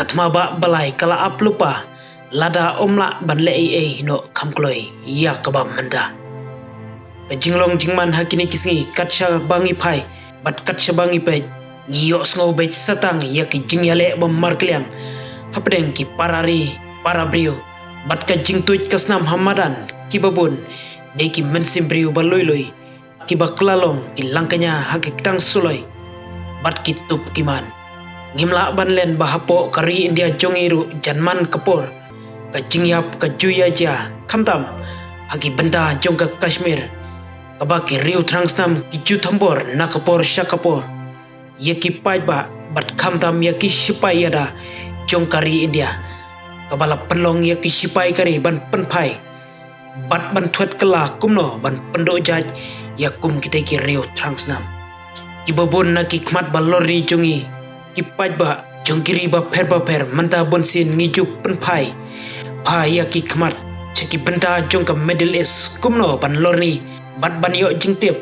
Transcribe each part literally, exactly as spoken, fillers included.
Thma ba balai ka la ap lypa lada ym lah ban leh ei ei noh kham kloi ïa kaba mynta. Ka jinglong jingman ha kine ki sngi kat shaba ngi phai bad kat shaba ngi peit, ngi ïohsngew beit satang ïa ki jingïaleh ba markylliang hapdeng ki para ri para briew bad ka jingtuid ka snam ha madan kiba bun dei ki mynsiem briew ba lui lui kiba kylla long ki langkñia ha ki ktang suloi bad ki tup ki man. Ngim lah ban len ba hapoh ka ri India jong ngi ruh janman ka por ka jingïap ka ju ïa jia, khamtam ha ki bynta jong ka Kashmir kaba ki riew thrang snam ki ju thombor na ka por sha ka por ïa ki paidbah bad khamtam ïa ki shipai ïada jong ka ri India, kaba la pynlong ïa ki shipai ka ri ban pynphai bad ban thwet kylla kumno ban pynduh jait ïa kum kitei ki riew thrang snam. Kiba bun na ki khmat ba lorni jong ngi, ki paidbah jong ki ri bapher bapher, mynta bunsien ngi ju pynphai pha ïa ki khmat sha ki bynta jong ka Middle East kumno ban lorni bad ban ïoh jingtip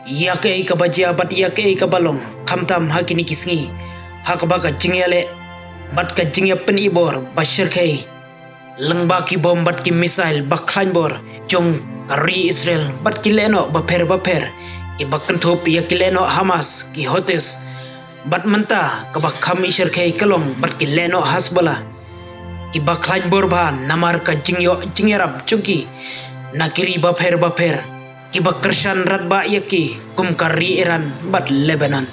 ïa kaei kaba jia bad ïa kaei kaba long, khamtam ha kine ki sngi ha kaba ka jingïaleh bad ka jingïapynibor ba shyrkhei lyngba ki bom bad ki missile ba khlaiñ bor jong ka ri Israel bad ki lehnoh bapher bapher kiba kynthup ïa ki lehnoh Hamas, ki Houthis, bad mynta kaba kham i shyrkhei ka long bad ki lehnoh Hezbollah, kiba khlaiñ bor bha namar ka jingïoh jingïarap jong ki na ki ri bapher bapher kiba kyrshan radbah ïa ki kum ka ri Iran bad Lebanon.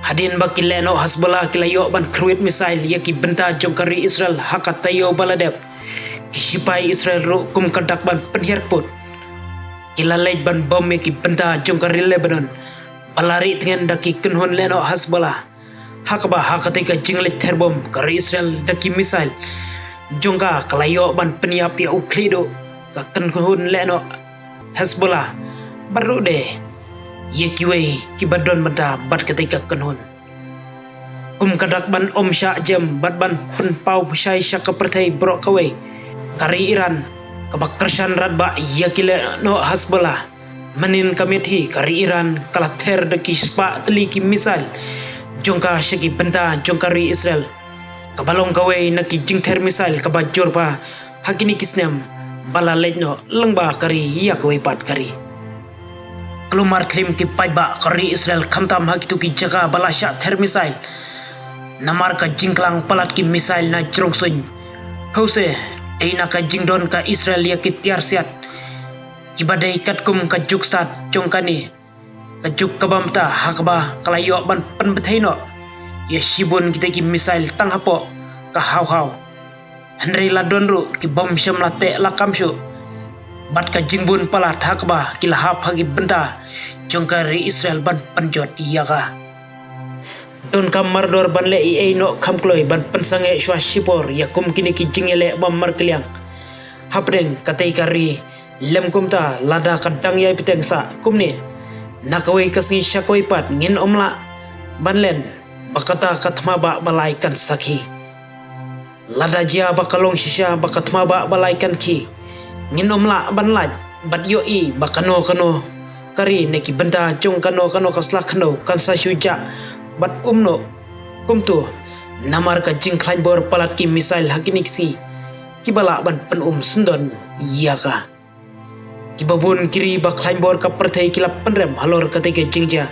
Hadien ba ki lehnoh Hezbollah ki la ïoh ban kyrwit missile ïa ki bynta jong ka ri Israel ha ka taïew ba la dep, ki shipai Israel ruh kum ka dak ban pynhiar kput, ki la leit ban bom ïa ki bynta jong ka ri Lebanon ba la rieh tngen da ki kynhun lehnoh Hezbollah. Ha kaba ha katei ka jingleit ther bom ka ri Israel da ki missile jong ka, ka la ïoh ban pynïap ïa u khlieh duh ka kynhun lehnoh Hezbollah bad ruh de ïa kiwei kiba don bynta bad katei ka kynhun. Kum ka dak ban ym shah jem bad ban pynpaw shai sha ka pyrthei baroh kawei, ka ri Iran kaba kyrshan radbah ïa ki lehnoh Hezbollah. Mynnin ka miet hi ka ri Iran ka la ther da ki spah tylli ki missile jong ka sha ki bynta jong ka ri Israel, kaba long kawei na ki jingther missile kaba jur bha ha kine ki snem ba la leit noh lyngba ka ri ïa kawei pat ka ri. Kulmar khlim ki paidbah ka ri Israel khamtam ha kito ki jaka ba la shah ther missile namar ka jingklang palat ki missile na jrong suiñ. Hawse, dei na ka jingdon ka Israel ïa ki tiar siat kiba dei katkum ka juk stad jong kane ka juk kaba mynta ha kaba ka la ïoh ban pynbthei noh ïa shibun kitei ki missile tang hapoh ka haw haw. Hynrei la don ruh ki bom shym la teh la kam shuh bad ka jingbun palat ha kaba ki la hap ha ki bynta jong ka ri Israel ban pynjot ïa ka. Donkam mardor ban leh ei ei noh kham kloi ban pynsangeh shuwa shipor ïa kum kine ki jingïaleh ba markylliang hapdeng katei ka ri. Lem kumta lada ka dang ïai bteng sah kumne na kawei ka sngi sha kawei pat, ngin ym lah ban len ba kata ka thma ba balai kan sakhi. Lada jia ba ka long shisha ba ka thma ba balai kan khi, ngin ym lah ban lait bad ïohi ba kano kano ka ri ne ki bynta jong kano kano ka sla khyndew kan sa shu jah bad um noh kumto namar ka jingkhlaiñ bor palat ki missile ha kine ki sngi kiba lah ban pynum syndon ïa ka. Kiba bun ki ri ba khlaiñ bor ka pyrthei ki la pynrem halor katei ka jingjia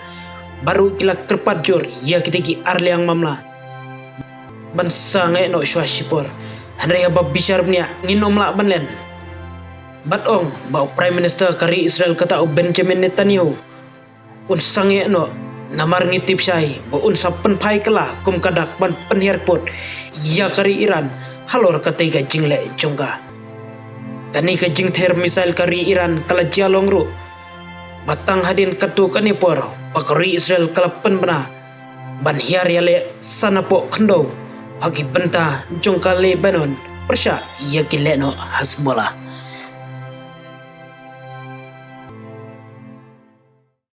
bad ruh ki la kyrpad jur ïa kitei ki arliang mamla ban sangeh noh shuwa shipor. Hynrei haba bishar bniah ngin ym lah ban len bad ong ba u Prime Minister ka ri Israel kata u Benjamin Netanyahu un sangeh noh namar ngi tip shai ba un sa pynphai kylla kum ka dak ban pynhiar kput ïa ka ri Iran halor katei ka jingleh jong ka. Kane ka jingther missile ka ri Iran ka la jia long ruh ba tang hadien katto katne por ba ka ri Israel ka la pynbna ban hiar ïaleh sa napoh khyndew ha ki bynta jong ka Lebanon pyrshah ïa ki lehnoh Hezbollah.